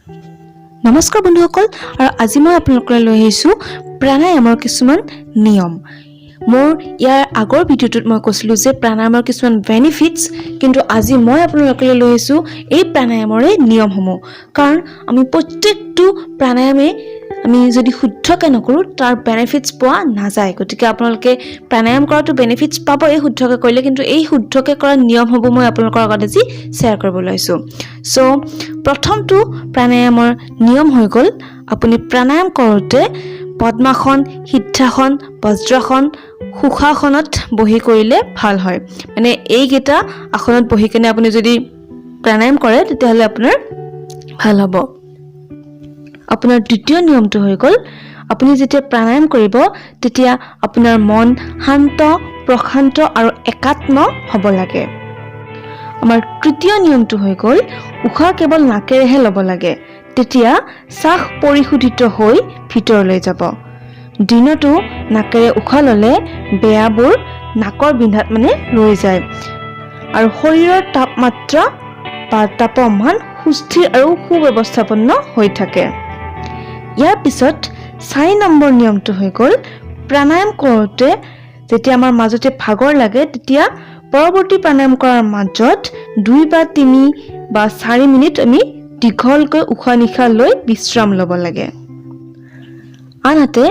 নমস্কাৰ বন্ধুসকল, আৰু আজি মই আপোনালোকলৈ লৈ আহিছোঁ প্ৰাণায়ামৰ কিছুমান নিয়ম। মোৰ ইয়াৰ আগৰ ভিডিঅ'টোত মই কৈছিলোঁ যে প্ৰাণায়ামৰ কিছুমান বেনিফিটছ, কিন্তু আজি মই আপোনালোকলৈ লৈ আহিছোঁ এই প্ৰাণায়ামৰে নিয়মসমূহ। কাৰণ আমি প্ৰত্যেকটো প্ৰাণায়ামে আমি যদি শুদ্ধকৈ নকৰোঁ, তাৰ বেনিফিটছ পোৱা নাযায়। গতিকে আপোনালোকে প্ৰাণায়াম কৰাটো বেনিফিটছ পাবই শুদ্ধকৈ কৰিলে, কিন্তু এই শুদ্ধকৈ কৰা নিয়মসমূহ মই আপোনালোকৰ আগত আজি শ্বেয়াৰ কৰিব লৈছোঁ। চ' প্ৰথমটো প্ৰাণায়ামৰ নিয়ম হৈ গ'ল, আপুনি প্ৰাণায়াম কৰোঁতে পদ্মাসন, সিদ্ধাসন, বজ্ৰাসন, সুখাসনত বহি কৰিলে ভাল হয়। মানে এইকেইটা আসনত বহি কেনে আপুনি যদি প্ৰাণায়াম কৰে, তেতিয়াহ'লে আপোনাৰ ভাল হ'ব। আপোনাৰ দ্বিতীয় নিয়মটো হৈ গ'ল, আপুনি যেতিয়া প্ৰাণায়াম কৰিব, তেতিয়া আপোনাৰ মন শান্ত, প্ৰশান্ত আৰু একাত্ম হ'ব লাগে। আমাৰ তৃতীয় নিয়মটো হৈ গ'ল, উশাহ কেৱল নাকেৰেহে ল'ব লাগে, তেতিয়া শ্বাস পৰিশোধিত হৈ ভিতৰলৈ যাব। দিনতো নাকেৰে উশাহ ল'লে বেয়াবোৰ নাকৰ বিন্ধাত মানে ৰৈ যায় আৰু শৰীৰৰ তাপমাত্ৰা বা তাপমান সুস্থিৰ আৰু সুব্যৱস্থাপন্ন হৈ থাকে। ইয়াৰ পিছত 4 নম্বৰ নিয়মটো হৈ গ'ল, প্ৰাণায়াম কৰোঁতে যেতিয়া আমাৰ মাজতে ভাগৰ লাগে, তেতিয়া পৰৱৰ্তী প্ৰাণায়াম কৰাৰ মাজত 2 বা 3 বা 4 মিনিট আমি দীঘলকৈ উশাহ নিশাহ লৈ বিশ্ৰাম ল'ব লাগে। আনহাতে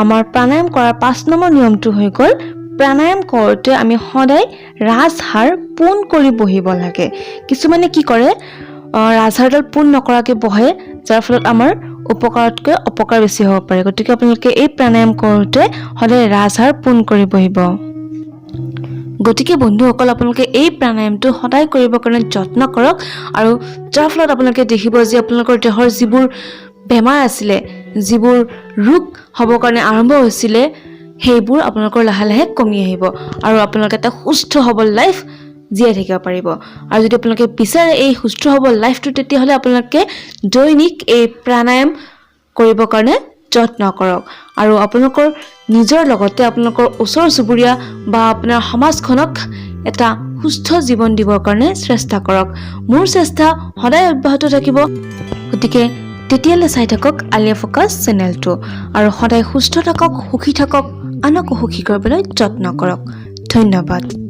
আমাৰ প্ৰাণায়াম কৰাৰ 5 নম্বৰ নিয়মটো হৈ গ'ল, প্ৰাণায়াম কৰোঁতে আমি সদায় ৰাজহাড় পোন কৰি বহিব লাগে। কিছুমানে কি কৰে, ৰাজহাড়ডাল পোন নকৰাকৈ বহে, যাৰ ফলত আমাৰ উপকাৰতকৈ অপকাৰ বেছি হ'ব পাৰে। গতিকে আপোনালোকে এই প্ৰাণায়াম কৰোঁতে সদায় ৰাজহাড় পোন কৰি বহিব। গতিকে বন্ধুসকল, আপোনালোকে এই প্ৰাণায়ামটো সদায় কৰিবৰ কাৰণে যত্ন কৰক আৰু যাৰ ফলত আপোনালোকে দেখিব যে আপোনালোকৰ দেহৰ যিবোৰ বেমাৰ আছিলে, যিবোৰ ৰোগ হ'বৰ কাৰণে আৰম্ভ হৈছিলে, সেইবোৰ আপোনালোকৰ লাহে লাহে কমি আহিব আৰু আপোনালোকে এটা সুস্থ সবল লাইফ জীয়াই থাকিব পাৰিব। আৰু যদি আপোনালোকে বিচাৰে এই সুস্থ সবল লাইফটো, তেতিয়াহ'লে আপোনালোকে দৈনিক এই প্ৰাণায়াম কৰিবৰ কাৰণে যত্ন কৰক আৰু আপোনালোকৰ নিজৰ লগতে আপোনালোকৰ ওচৰ চুবুৰীয়া বা আপোনাৰ সমাজখনক এটা সুস্থ জীৱন দিবৰ কাৰণে চেষ্টা কৰক। মোৰ চেষ্টা সদায় অব্যাহত থাকিব। গতিকে তেতিয়ালৈ চাই থাকক আলিয়া ফ'কাছ চেনেলটো আৰু সদায় সুস্থ থাকক, সুখী থাকক, আনকো সুখী কৰিবলৈ যত্ন কৰক। ধন্যবাদ।